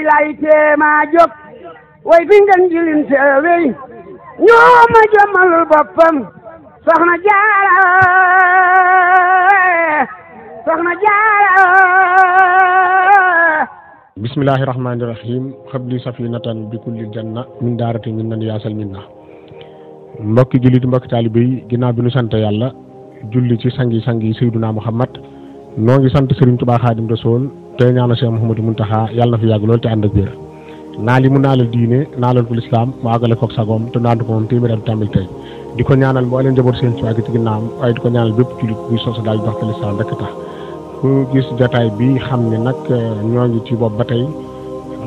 lay teema jóg way fi ngeen jilin seewey ñoo ma jëmalul boppam soxna jaara bismillahi rahmani rahim xabli safinatan bi kulli janna min daarati min nan yaasal minna mbokki jullit mbokki taalibe yi ginnaaw bi nu sant yàlla julli ci sangi Seyduna Muhammad noo ngi sant Serigne Touba Khadim Rasoul te ñaanal Cheikh Mouhamadou Mountakha yàlla na fi yàgg lool te ànd ak wér naa li mu naalal diine naalal ko lislaam mu àggale koog sagoom te naandu ko moom téeméer at tàmbali tey di ko ñaanal mbooleem njaboot seen ci wàgg ci ginnaawam waaye di ko ñaanal bépp jullit buy sos daal dox te lislaam rek tax ku gis jotaay bi xam ne nag ñoo ngi ci bopp ba tey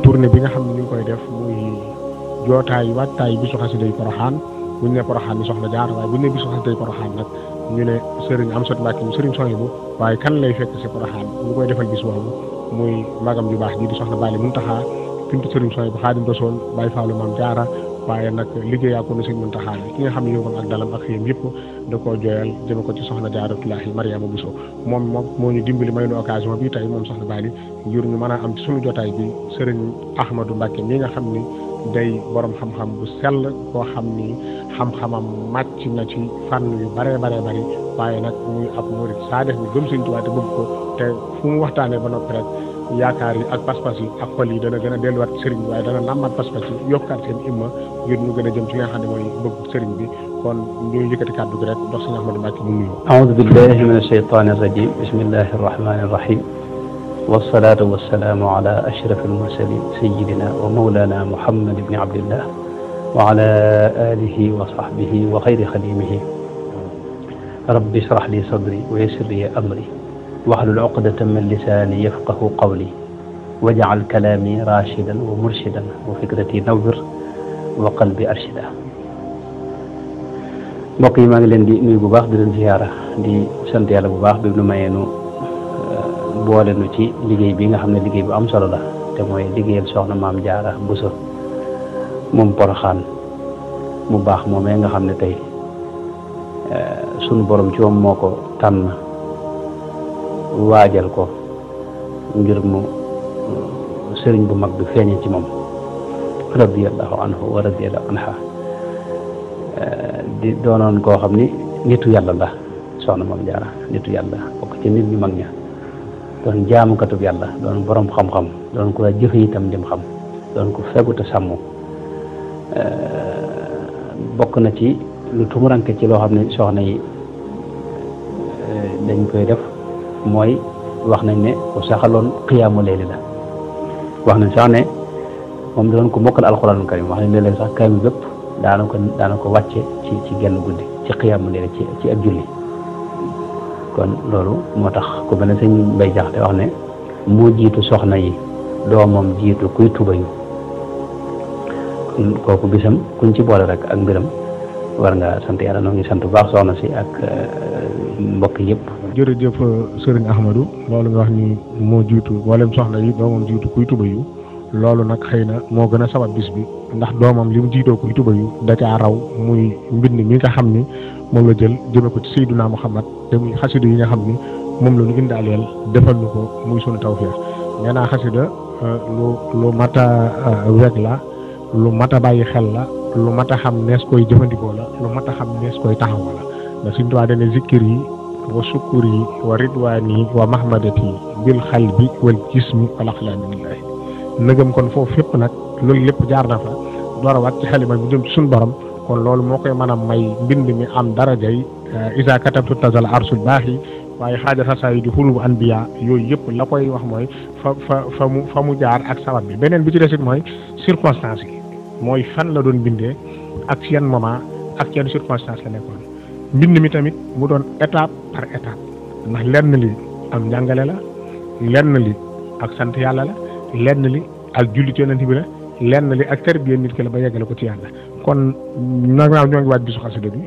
tournée bi nga xam ne ñu ngi koy def muy jootaay waajtaay bisu xasida yi Porokhane bu ñu ne Porokhane ni soxna jaar waaye bu ñu ne bisu xasida yi Porokhane nag ñu ne Serigne Amsatou Mbacké mu Serigne Souhaïbou waaye kan lay fekk si Porokhane ñu koy defal bis boobu muy magam ju baax ji di soxna Bally Mountakha pintu Serigne Souhaïbou Khadim Rasoul Baye Fallou Mame Diarra waaye nag liggéeyaa ko ne Serigne Mountakha ki nga xam ne yow ak dalam ak xëyam yëpp da koo jooyal jëme ko ci soxna Jaaratullahi Mariama Bousso moom moo ñu dimbali may nu occasion bi tey moom soxna Bally ngir ñu mën a am ci suñu jotaay bi Serigne Ahmadou Mbacké mi nga xam ni day borom xam-xam bu sell koo xam ni xam-xamam màcc na ci fànn yu bare waaye nag muy ab murid saadix bi gëm Sëriñ Tuubaa te bëgg ko te fu mu waxtaanee ba noppi rek yaakaar yi ak pas-pas yi ak xol yi dana gën a delluwaat sëriñ bi waaye dana nàmmaat pas-pas yi yokkaat seen imma ngir ñu gën a jëm ci li nga xam ne mooy bëgg sëriñ bi kon ñu yëkkati kàddu gi rek dox Sëriñ Ahmadou Mbacké mu nuyoo. a'uudu billahi mina shaytaani rajiim bismillahi rahmaani rahiim wassalaatu wassalaamu ala ashrafil mursaliin sayyidina wa mawlana Muhammad ibni Abdillah wa ala alihi wa sahbihi wa xayri xadimihi rabbi shrah li sadri wa yassir li amri wahlul uqdatan min lisaani yafqahu qawli waj'al kalaami raashidan wa murshidan wa fikrati nawwir wa qalbi arshida. mbokk yi maa ngi leen di nuyu bu baax di leen ziyaara di sant yàlla bu baax bi nu mayee nu boole nu ci liggéey bi nga xam ne liggéey bu am solo la te mooy liggéeyal soxna Maam Jaara Bousso moom Porokhane mu baax moomee nga xam ne tey sunu borom ci moom moo ko tànn waajal ko ngir mu sëriñ bu mag bi feeñe ci moom radiyallahu anhu wa radiyallahu anha di doonoon koo xam ni nitu yàlla la soxna Maam Jaara nitu yàlla bokk ci nit ñu mag ña doon jaamukatub yàlla doon borom xam-xam doon ko jëfe itam lim xam doon ko fegu te sàmm bokk na ci lu tumuranke ci loo xam ne soxna yi dañ koy def mooy wax nañ ne ku saxaloon xiyaamu layli la wax nañ sax ne moom da doon ko mokkal alxuraanul karim wax nañ léeg-léeg sax kaamil bépp daana ko wàcce ci genn guddi ci xiyaamu layli ci ak julli kon loolu moo tax ku mel ne sëñ Mbay Jaxate wax ne moo jiitu soxna yi doomam jiitu kuy tubayu kooku bisam kuñ ci boole rek ak mbiram war nga sant yàlla noo ngi sant bu baax soxna si ak mbokk yëpp. jërëjëf Serigne Ahmadou loolu nga wax ni moo jiitu mboolem soxna yi doomam jiitu kuy tubayu loolu nag xëy na moo gën a sabab bis bi ndax doomam li mu jiitoo kuy tubayu da caa raw muy mbind mi nga xam ni moom la jël jëme ko ci Seyduna Muhammad te muy xasida yi nga xam ni moom la ñu indaaleel defal ñu ko muy sunu tawfeex nee naa xasida lu mat a weg la lu mat a bàyyi xel la lu mat a xam nees koy jëfandikoo la lu mat a xam nees koy taxawoo la ndax Sëriñ Tuubaa dane zikkir yi wa sukkur yi wa ridwaan yi wa mahmadati bil xalbi wal jismi wal aqlaami lillahi nëgëm kon foofu fépp nag loolu lépp jaar na fa door a waat ci xalima bi jëm ci suñu borom kon loolu moo koy mën a may mbind mi am darajay isa katabtu tazal arsul baax yi waaye xaaja xasaay di xulubu anbiya yooyu yëpp la koy wax mooy fa mu jaar ak sabab bi beneen bi ci desit mooy circonstance yi mooy fan la doon bindee ak ci yan moment ak ci yan circonstance la nekkoon mbind mi tamit mu doon étape par étape ndax lenn li am njàngale la lenn li ak sant yàlla la lenn li ak jullit yonent bi la lenn li ak tarbiya nit ki la ba yeggale ko ci yàlla kon nag ñoo ngi waaj bisu xasida bi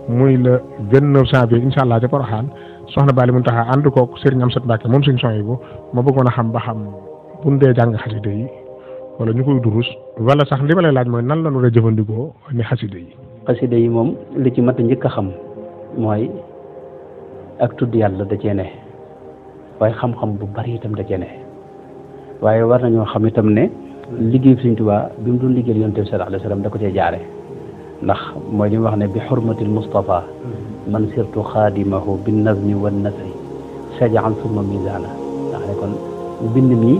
muy le 29 janvier incha allah ca Porokhane soxna Bally Mountakha ànd koog Serigne Amsatou Mbacké moom Serigne Souhaïbou ma bëggoon a xam ba xam bu ñu dee jàng xasida yi wala ñu koy durus wala sax li ma lay laaj mooy nan la ñu war a jëfandikoo ni xasida yi. xasida yi moom li ci mat a njëkk a xam mooy ak tudd yàlla da cee ne waaye xam-xam bu bari itam da cee ne waaye war nañoo xam itam ne liggéey Sëñ Tuubaa bi mu doon liggéeyal Yonent bi sallallahu alayhi wa sallam da ko cee jaare ndax mooy li mu wax ne bi xurmatil Mustafa man sirtu xaadimahu bin nazmi wan nasri sajaan summa misaana nga xam ne kon bind mi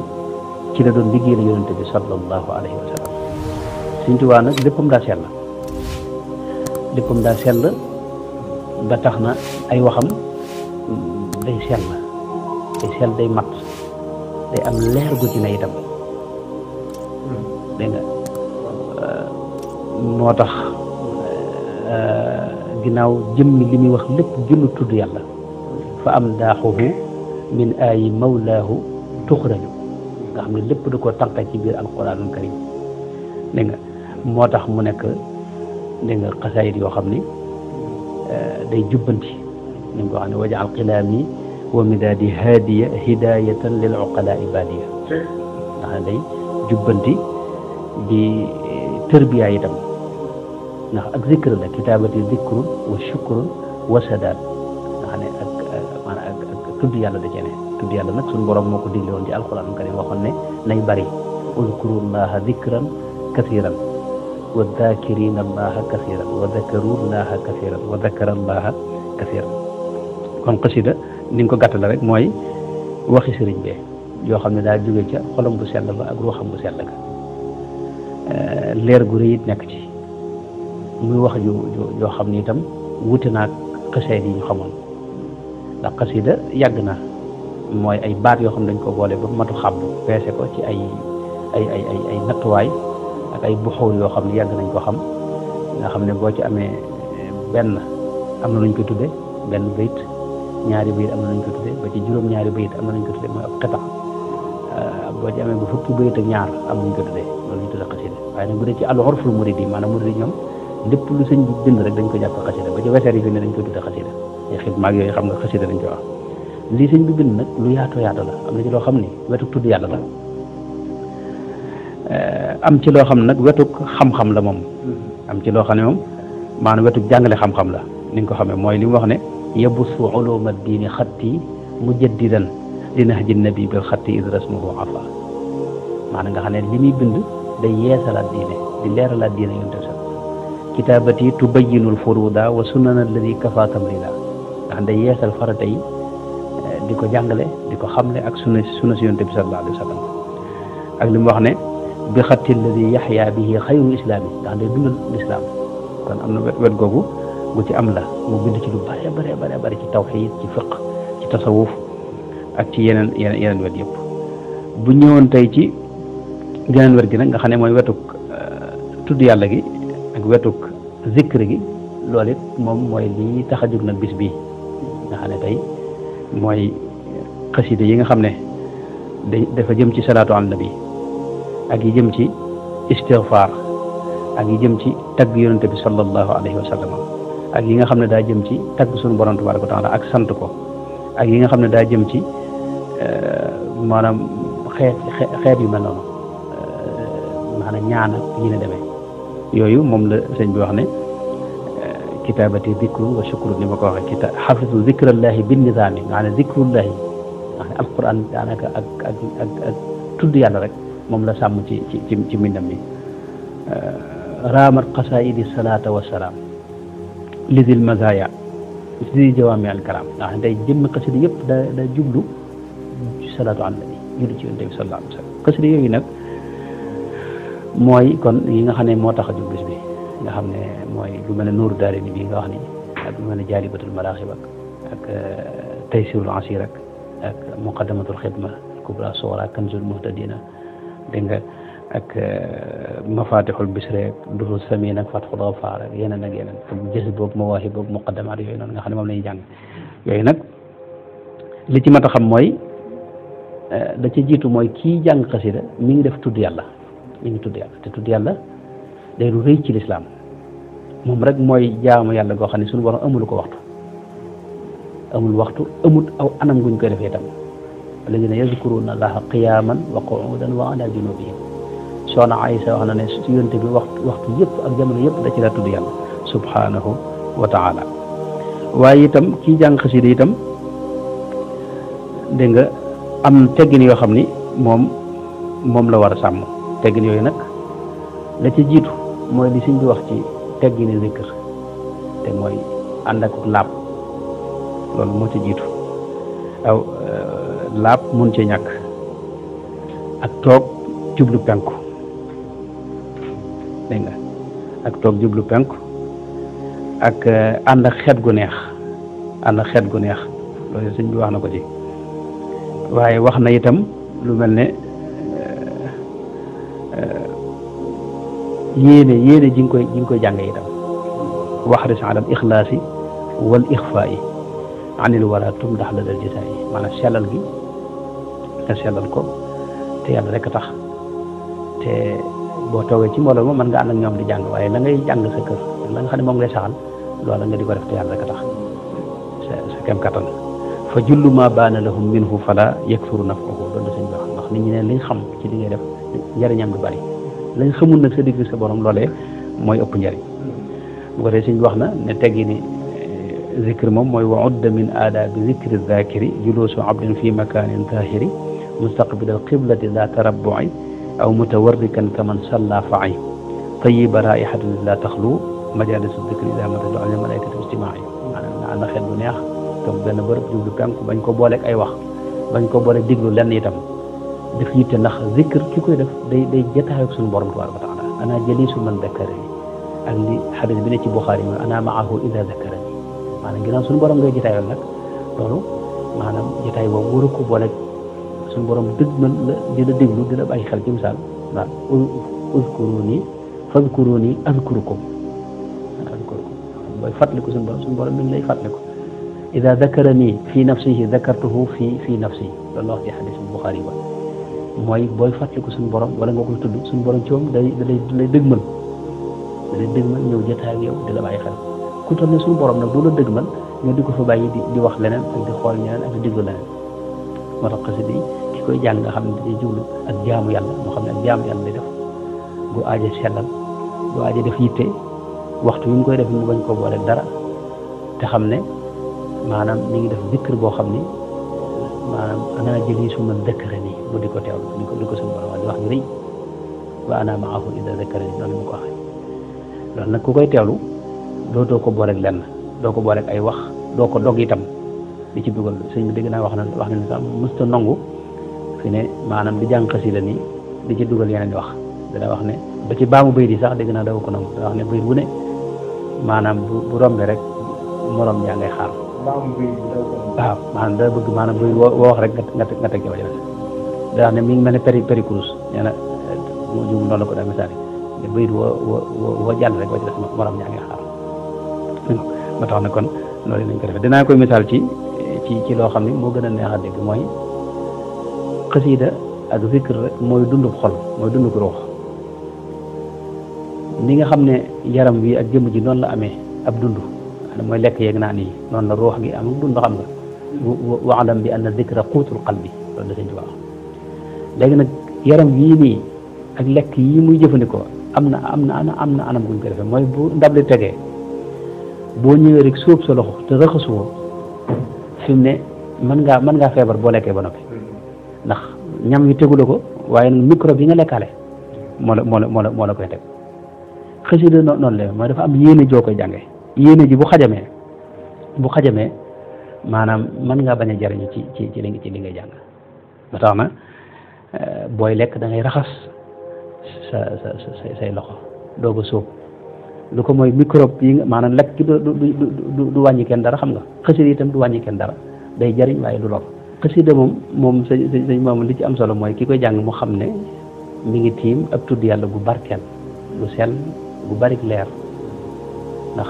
ci la doon liggéeyal Yonent bi sallallahu alayhi wa sallam Sëñ Tuubaa nag léppam daa sell ba tax na ay waxam day sell day mat day am leer gu ci ne itam dégg nga moo tax ginnaaw jëmmi li muy wax lépp jëmmi tudd yàlla fa am daaxuhu min ayi mawlaahu tuxraju nga xam ne lépp da koo tànqa ci biir alquranul karim dégg nga moo tax mu nekk dégg nga xasaayit yoo xam ni day jubbanti ni nga ko xam ne wajaal qilaami wa midaadi haadiya hidayatan lil uqalaa ibadiya nga xam ne day jubbanti di tërbiya itam ndax ak zikr la kitaabati zikrun wa shukrun wa sadaat nga xam ne ak maanaam ak tudd yàlla da cee ne tudd yàlla nag suñu borom moo ko digle woon ci alquran karim waxoon ne nay bari uzkurullaha zikran kathiran wa dhakirina allaha kathiran wa dhakarullaha kathiran wa dhakara allaha kathiran kon xasida ni nga ko gàttale rek mooy waxi sëriñ bee yoo xam ne daa jóge ca xolam bu sell ba ak ruuxam bu sell ga leer gu rëy it nekk ci muy wax joo xam ni itam wuute naag xasida yi ñu xamoon ndax xasida yàgg na mooy ay baat yoo xam ne dañ ko boole ba matu xàbb peese ko ci ay nattuwaay ak ay buxuur yoo xam ne yàgg nañ ko xam nga xam ne boo ci amee benn am na luñ ko tudde benn bayit ñaari bayit am na luñ ko tudde ba ci juróom-ñaari bayit am na luñ ko tudde mooy ab xeta boo ci amee bu fukki bayit ak ñaar am nañ ko tudde loolu ñu tudde xasida waaye nag bu dee ci àllu xorful murid yi maanaam murid yi ñoom lépp lu sëñ bi bind rek dañ ko jàpp xasida ba ci weseer yi fi ne dañ ko tudde xasida ay xidma ak yooyu xam nga xasida dañ koy wax lii sëñ bi bind nag lu yaatoo yaatu la am na ci loo xam ni wetu tudd yàlla la am ci loo xam ne nag wetuk xam-xam la moom am ci loo xam ne moom maanaam wetuk jàngale xam-xam la ni nga ko xamee mooy li mu wax ne yabusu uluma diini xatti mujaddidan li nahji nabi bil xatti id rasmuhu afa maanaam nga xam ne li muy bind day yeesalaat diine di leeralaat diine yonte sax kitaabati tubayyinul furuda wa sunan alladi kafa tamrida nga xam day yeesal farata yi di ko jàngale di ko xamle ak sunna si yonte bi sallallahu alayhi wa sallam ak li mu wax ne bi xatti alladi yaxya bihi xayru islaami nga xam day dundal lislaam kon am na wet googu gu ci am la mu bind ci lu bare bare ci tawxiid ci fiq ci tasawuf ak ci yeneen wet yëpp bu ñëwoon tey ci geneen wet gi nag nga xam ne mooy wetuk tudd yàlla gi ak wetuk zikr gi loolu it moom mooy lii tax a jóg nag bis bii nga xam ne tey mooy xasida yi nga xam ne dafa jëm ci salaatu ala nabi ak yi jëm ci istighfar ak yi jëm ci tagg yonente bi sallallahu alayhi wa sallam ak yi nga xam ne daa jëm ci tagg suñu borom tabaraka wa taala ak sant ko ak yi nga xam ne daa jëm ci maanaam xeet yu mel noonu maanaam ñaan ak yi ne demee yooyu moom la sëñ bi wax ne kitaabati dikru wa shukru ni ma ko waxee xafisu zikrallahi bin nizaami nga xam ne zikrullahi nga xam ne alquran daanaka ak tudd yàlla rek moom la sàmm ci mbindam mi raamat qasaidi salata wa salaam lidil mazaya li jawaami al kalam nga xam ne day jëmmi xasida yëpp da jublu ci salaatu ala nabi julli ci yonent bi sallallahu alayhi wa sallam xasida yooyu nag mooy kon yi nga xam ne moo tax a jub bis bi nga xam ne mooy lu mel ne nuuru daare ni bii nga wax ni ak lu mel ne jaalibatul maraaxib ak taysirul asir ak muqaddamatul xidma kubra soora kanzul muhtadina dégg nga ak mafatixul bisre ak duxul samin ak fatxul gafaar ak yeneen ak jës boobu mawaahib boobu muqaddamaat yooyu noonu nga xam ne moom la ñuy jàng yooyu nag li ci mat a xam mooy da ca jiitu mooy kii jàng xasida mi ngi def tudd yàlla mi ngi tudd yàlla te tudd yàlla day lu rëy ci lislaam moom rek mooy jaamu yàlla goo xam ne suñu borom amul ko waxtu amul aw anam guñ koy defee itam alladina yazkuruna allaha qiyaman wa qu'udan wa ala junubihim soxna Aysa wax na ne si yonte bi waxtu yëpp ak jamono yëpp da ci daa tudd yàlla subhanahu wa taala. waaye itam kii jàng xasida itam dégg nga am teggin yoo xam ni moom la war a sàmm. teggin yooyu nag la ci jiitu mooy li sëñ bi wax ci teggini zikr te mooy ànd ak laab loolu moo ci jiitu aw laab mun ci ñàkk ak toog jublu penku dégg nga ak toog jublu penku ak ànd ak xet gu neex loolu sëñ bi wax na ko ci waaye wax na itam lu mel ne yéene ji nga koy jànge itam waxris ala al ixlaasi wal ixfaa'i anil wara tum ndax la dal jisaay yi maanaam sellal gi nga sellal ko te yàlla rek tax te boo toogee ci mbooloo moom mën nga ànd ak ñoom di jàng waaye la ngay jàng sa kër la nga xam ne moom ngay saxal loola nga di ko def te yàlla rek tax sa kem kattan fa jullu ma baana lahum minhu fala yakfuru naf'uhu loolu sëñ bi wax ndax nit ñi ne liñ xam ci li ngay def njëriñam du bari lañ xamul nag sa digg sa borom loolee mooy ëpp njëriñ bu ko defee sëñ bi wax na ne teggi ni zikr moom mooy wa udda min aadaabi zikri zakiri julusu abdin fi makanin tahiri mustaqbil al qiblati la tarabbu'i aw mutawarrikan kaman salla fa'i tayiba raihatin la taxlu majalisu zikri ila matadu al malaikatu istima'i maanaam nga ànd xel bu neex toog benn bërëb jublu penku bañ ko booleeg ay wax bañ ko booleeg diglu lenn itam def yitte ndax zikr ki koy def day jataayoo ak suñu borom tabaaraka wa taala ana jalisu man dakkarani ak li xadis bi ne ci Buxaari ma ana maahu ida dakkarani maanaam ginnaaw suñu borom ngay jataayoon nag loolu maanaam jataay boobu waru ko booleeg suñu borom dëgg man la di la déglu di la bàyyi xel ci misaal waaw uzkuruni fazkuruni azkurukum booy fàttaliku suñu borom mi ngi lay fàttaliku ida dakarani fi nafsihi dakartuhu fi nafsi loolu la wax ci xadis Buxaari ba mooy booy fàttaliku suñu borom wala nga koy tudd suñu borom ci moom da lay dëgmal ñëw jotaay ak yow di la bàyyi xel ku toll ne suñu borom nag bu la dëgmal nga di ko fa bàyyi di wax leneen ak di xool ñeneen ak di déglu leneen moo tax xasida yi ki koy jàng nga xam ne day jublu ak jaamu yàlla moo xam ne ak jaamu yàlla lay def bu aaje sellal bu aaje def yitte waxtu wi mu koy def mu bañ koo boole dara te xam ne maanaam mi ngi def zikr boo xam ni maanaam ana jëli su man dakkarani mu di ko teewlu di ko suñu borom di wax ñu rëy wa ana maahu ida dakkarani noonu mu ko waxee loolu nag ku koy teewlu dootoo ko booleeg lenn doo ko booleeg ay wax doo ko dog itam di ci dugal sëñ bi dégg naa wax na ne sax mësta nangu fi ne maanaam di jàng xasida nii di ci dugal yeneen di wax dana wax ne ba ci baamu bayit yi sax dégg naa daw ko nangu dana wax ne bayit bu ne maanaam bu rombe rek morom yaa ngay xaar waaw maanaam da bëgg maanaam bayit woo wax rek nga teg jawa jëles da wax ne mi ngi mel ne péricrous nee na mu jum noonu la ko daa misaal yi bayit woo jàll rek wa ci des morom yaa ngay xaar ba tax na kon loolu lañ ko defee dinaa koy misaal ci loo xam ne moo gën a neex a dégg mooy xasida ak zikr rek mooy dundub xol mooy dundub ruux ni nga xam ne yaram wi ak jëmm ji noonu la amee ab dund mooy lekk yeeg naan yi noonu la ruux gi am dund xam nga waalam bi anna zikra quutul qalbi loolu da sëñ ci wax léegi nag yaram yii nii ak lekk yii muy jëfandikoo am na anam guñ ko defee mooy bu ndab li tegee boo ñëwee rek sóob sa loxo te raxasuwoo fi mu ne mën ngaa feebar boo lekkee ba noppi ndax ñam yu tegu la ko waaye nag microbe yi nga lekkaale moo la koy teg xasida noonu la mooy dafa am yéene joo koy jànge yéene ji bu xajamee maanaam mën ngaa bañ a jariñu ci li ngay jàng ba tax na booy lekk da ngay raxas say loxo doo ko sóob lu ko mooy microbe yi nga maanaam lekk gi du wàññi kenn dara xam nga xasida itam du wàññi kenn dara day jariñ waaye du lor xasida moom sëñ moom li ci am solo mooy ki koy jàng mu xam ne mi ngi tiim ab tudd yàlla bu barkeel bu sell bu bari leer ndax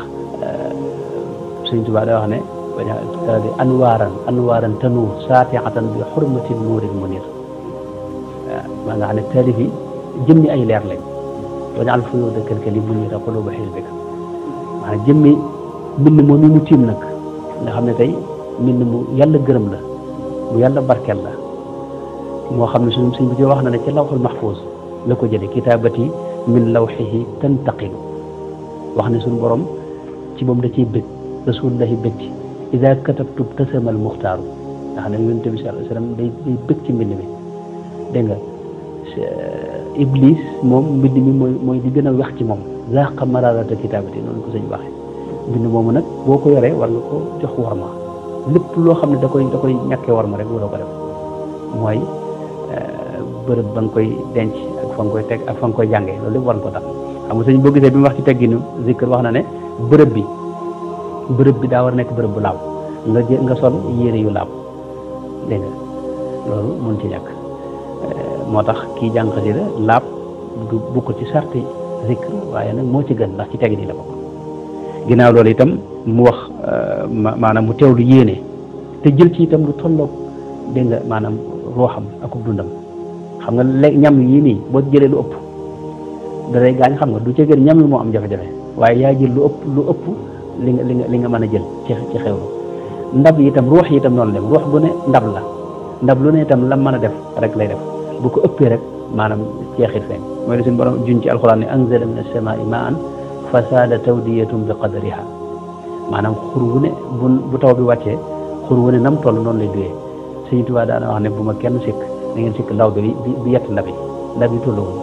sëñ Tuubaa da wax ne di anwaaran tanuur saatiatan bi xurmatin nuuril munir maa nga xam ne taalif yi jëmmi ay leer lañ wañal fuyuuda kalkali munira quluuba xisbika maanaam jëmmi mbind moom mi mu tiim nag nga xam ne tey mbind mu yàlla gërëm la mu yàlla barkeel la moo xam ne suñ bi wax na ne ci lawxul mahfuus la ko jële kitaabati min lawxihi tantaqilu wax ne suñu borom ci moom da ciy bëgg rasulullahi bëgg ci ida katabtu tasamal muxtaaru nga xam ne yonent bi sallallahu alayhi wasallam day bëgg ci mbind mi dégg nga iblis moom mbind mi mooy di gën a wax ci moom zaqa mararata kitaabati noonu ko sëñ waxee mbind moomu nag boo ko yoree war nga ko jox warma lépp loo xam ne da koy ñàkkee warma rek waroo ko def mooy bërëb ba nga koy denc ak fa nga koy teg ak fa nga koy jàngee loolu lépp war nga ko tax xam nga sëñ boo gisee bi mu wax ci tegginu zikr wax na ne bërëb bi daa war a nekk bërëb bu laab nga sol yére yu laab dégg nga loolu mun ci ñàkk moo tax kii jàng xasida laab du bukk ci sarti zikr waaye nag moo ci gën ndax ci teggin yi la bokk ginnaaw loolu itam mu wax maanaam mu teewlu yéene te jël ci itam lu tolloog dégg nga maanaam ruuxam ak dundam xam nga léegi ñam yii nii boo jëlee lu ëpp da lay gaañ xam nga du ca gën ñam yi moo am jafe-jafe waaye yaa jël lu ëpp li nga mën a jël ci xewlu ndab yi itam ruux yi itam noonu dem ruux bu ne ndab la ndab lu ne itam lam mën a def rek lay def bu ko ëppee rek maanaam jeexit feeñ mooy ne suñu borom juñ ci alxuraan ne anzala min as-samaa'i maa'an fasaada tawdiyatun bi qadriha maanaam xur wu ne bu taw bi wàccee xur wu ne nam toll noonu lay duyee Sëñ Tuubaa daana wax ne bu ma kenn sikk da ngeen sikk law bi yett ndab yi tolluwul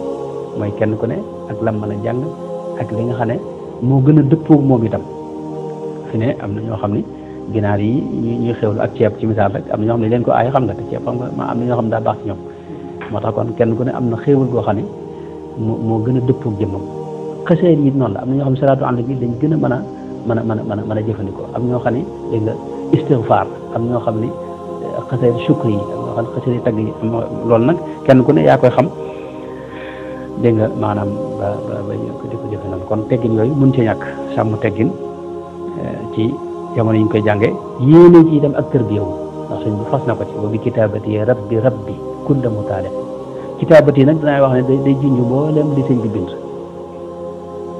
mooy kenn ku ne ak lam mën a jàng ak li nga xam ne moo gën a dëppoo moom itam fi ne am na ñoo xam ni ginaar yi ñuy xewlu ak ceeb ci misaal rek am na ñoo xam ne leen ko aay xam nga te ceeb xam nga am na ñoo xam ne daa baax ci ñoom moo tax kon kenn ku ne am na xéewal goo xam ne moo gën a dëppoo jëmmam xasee yi noonu la am na ñoo xam ne salaatu ànd bi dañ gën a mën a jëfandikoo am ñoo xam ne dégg nga istigfaar am ñoo xam ne xasee shukr yi am ñoo xam ne xasee tagg yi loolu nag kenn ku ne yaa koy xam dégg nga maanaam ba di ko jëfe noonu kon teggin yooyu mun ci ñàkk sàmm teggin ci jamono yi ñu koy jànge yéene ci itam ak tërbiya wu ndax sëñ bi fas na ko ci wa bi kitaabati rabbi kulla mutaalib kitaabati nag dinaay wax ne day junj mboolem li sëñ bi bind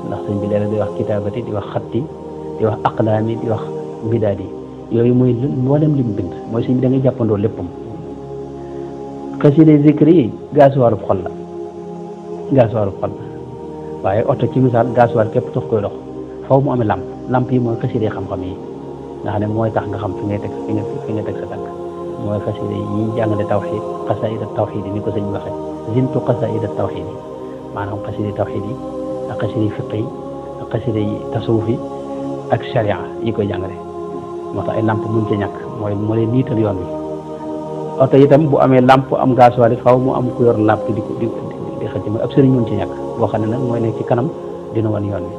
ndax sëñ bi léeg-léeg di wax kitaabati di wax xatti di wax aqlaami di wax midaadi yooyu mooy mboolem li mu bind mooy sëñ bi da ngay jàppandoo léppam xasida zikri yi gaasuwaarub xol la waaye oto ci misaal gaasuwaar képp tax koy dox faw mu amee lamp yi mooy xasida xam-xam yi nga xam ne mooy tax nga xam fi ngay teg sa tànk mooy xasida yi jàngale tawxid xasaida tawxid yi ni ko sëñ bi waxee zintu xasaida tawxid yi maanaam xasida tawxid yi ak xasida fiq yi ak xasida tasawuf yi ak sharia yi koy jàngale moo tax ay lamp mun ci ñàkk moo leen niital yoon wi oto itam bu amee lamp am gaasuwaar faw mu am ku yor lamp di xëcc mooy ab sëriñ mun ci ñàkk boo xam ne nag mooy nekk ci kanam dina wan yoon wi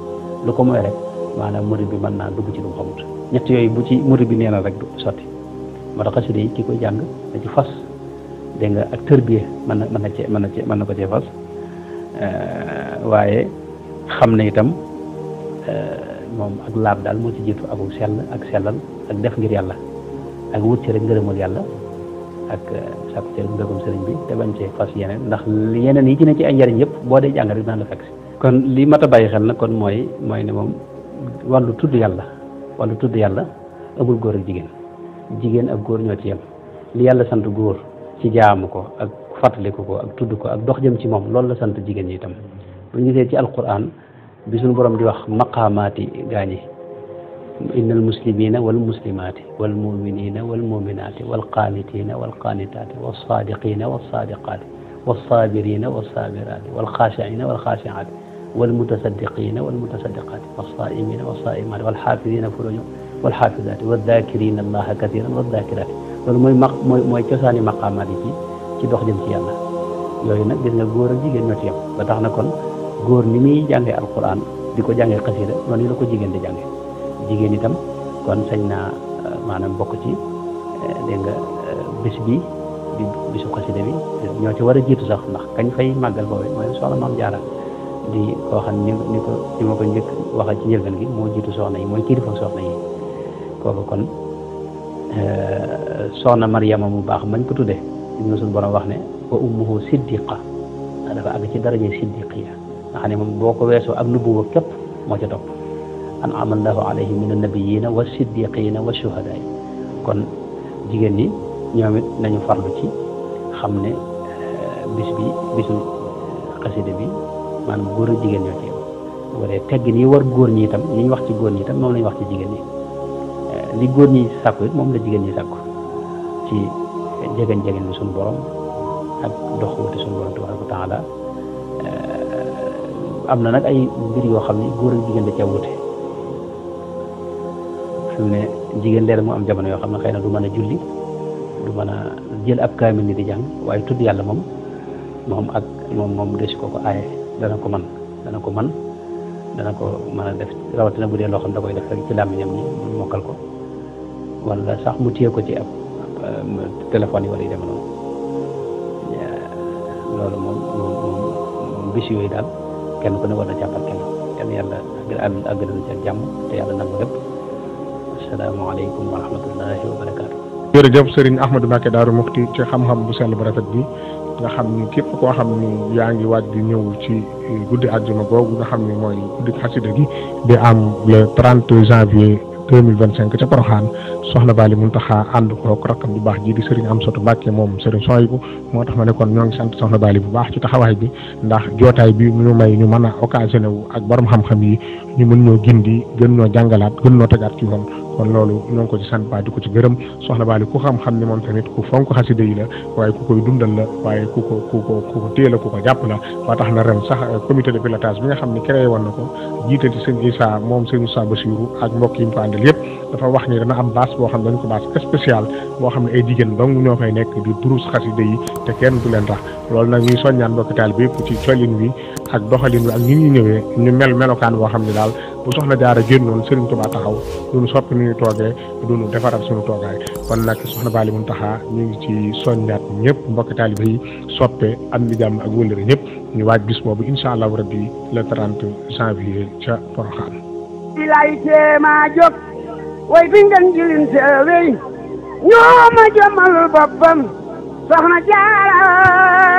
lu ko mooy rek maanaam murid bi mën naa dugg ci lu mu xamut ñett yooyu bu ci murid bi nee na rek du sotti moo tax xasida yi ki koy jàng da ci fas dégg nga ak tërbiye mën na ko cee fas waaye xam ne itam moom ak laab daal moo ci jiitu ak sell ak sellal ak def ngir yàlla ak wut ci rek ngërëmal yàlla ak sàkku ci rek mbégum sëriñ bi te bañ cee fas yeneen ndax yeneen yi ci ne ci ay njariñ yëpp boo dee jàng rek daan la fekk si kon li mat a bàyyi xel nag kon mooy ne moom wàllu tudd yàlla amul góor ak jigéen ak góor ñoo ci yem li yàlla sant góor ci jaamu ko ak fàttaliku ko ak tudd ko ak dox jëm ci moom loolu la sant jigéen ñi itam bu ñu gisee ci alquran bi suñu borom di wax maqaamaati gaañi innal muslimina wal muslimaati wal muminina wal muminaati wal qaanitina wal qaanitaati wal saadiqina wal saadiqaati wal saabirina wal saabiraati wal xaashiina wal xaashiaati wal mutasaddiqina wal mutasaddiqaati wal saaimina wal saaimaati wal xaafidina furuujahum wal xaafidaati wal daakirina allaha kasiran wal daakiraati loolu mooy cosaani maqaamaat yi ci dox jëm ci yàlla yooyu nag gis nga góor ak jigéen ñoo ci yem ba tax na kon góor ni muy jàngee alquran di ko jàngee xasida noonu la ko jigéen di jàngee jigéen itam kon sañ naa maanaam bokk ci dégg nga bis bi di bisu xasida bi ñoo ci war a jiitu sax ndax kañ fay màggal boobu mooy soxna Maam Jaara di koo xam ni ma ko njëkk waxal ci njëlbeen gi moo jiitu soxna yi mooy kilifa soxna yi kooku kon soxna Maryama mu baax mañ ko tuddee ñu suñu borom wax ne wa ummuhu siddiqa dafa àgg ci daraje siddiqiya nga xam ne moom boo ko weesoo ak nubuwa képp moo ca topp an'ama allahu alayhi min annabiyina wa siddiqina wa shuhadaay kon jigéen ñi ñoom it nañu farlu ci xam ne bis bi bisu xasida bi maanaam góor ak jigéen ñoo ci yem wala teggin yi war góor ñi itam li ñu wax ci góor ñi itam moom la ñu wax ci jigéen ñi li góor ñi sàkku it moom la jigéen ñi sàkku ci jegeñ bi suñu borom ak dox wuti suñu borom tabaraka wa taala am na nag ay mbir yoo xam ne góor ak jigéen da cee wute fi mu ne jigéen leer mu am jamono yoo xam ne xëy na du mën a julli du mën a jël ab kaamil ni di jàng waaye tudd yàlla moom desu ko aaye dana ko mën a def rawatina bu dee loo xam da koy def rek ci làmmiñam ni mu mokkal ko wala sax mu téye ko ci ab téléphone yi wala yu dem noonu loolu moom bis yooyu daal kenn ku ne war na jàppal kenn yàlla àgg nañu ci jàmm te yàlla nangu lépp asalaamaaleykum wa rahmatullahi wa barakaatu. jërëjëf Serigne Ahmadou Mbacké Daaru Muxti ci xam-xam bu sell bu rafet bi nga xam ni képp koo xam ni yaa ngi waaj di ñëw ci guddi àjjuma googu nga xam ni mooy guddi xasida gi di am le 30 janvier 2025 ca Porokhane soxna Bali Muntaxa ànd kook rakkam bu baax ji di Serigne Amsatou Mbacké moom Serigne Souhaïbou moo tax ma ne kon ñoo ngi sant soxna Bali bu baax ci taxawaay bi ndax jootaay bi ñu may ñu mën a occasionné wu ak borom xam-xam yi ñu mën ñoo gindi gën ñoo jàngalaat gën ñoo tegaat ci yoon kon loolu ñoo ngi ko ci sant ba di ko ci gërëm soxna Bali ku xam-xam ni moom tamit ku fonk xasida yi la waaye ku koy dundal la waaye ku ko téye la ku ko jàpp la ba tax na ren sax comité de pilotage bi nga xam ne créé woon na ko jiite ci sëñ Issa moom sëñ Issa Bassirou ak mbokk yi mu ko àndal yëpp dafa wax ni dana am base boo xam ne dañ ko base spécial boo xam ne ay jigéen dong ñoo fay nekk di durus xasida yi te kenn du leen tax loolu nag ñuy soññaan mbokki taal bi yëpp ci colin wi ak doxalin wi ak ni ñuy ñëwee ñu melokaan boo xam ne daal bu soxna jaara génnoon Serigne Touba taxaw duñu soppi nu ñu toogee duñu defaraat suñu toogaay kon nag soxna Bali Muntaxa ñu ngi ci soññaat ñëpp mbokki taalibe yi soppe am di jàmm ak wëllëre ñëpp ñu waaj bis boobu incha allahu rabbi le 30 janvier ca Porokhane. ilay teema jóg way fi ngeen jilin seewey ñoo ma jëmalul boppam soxna jaara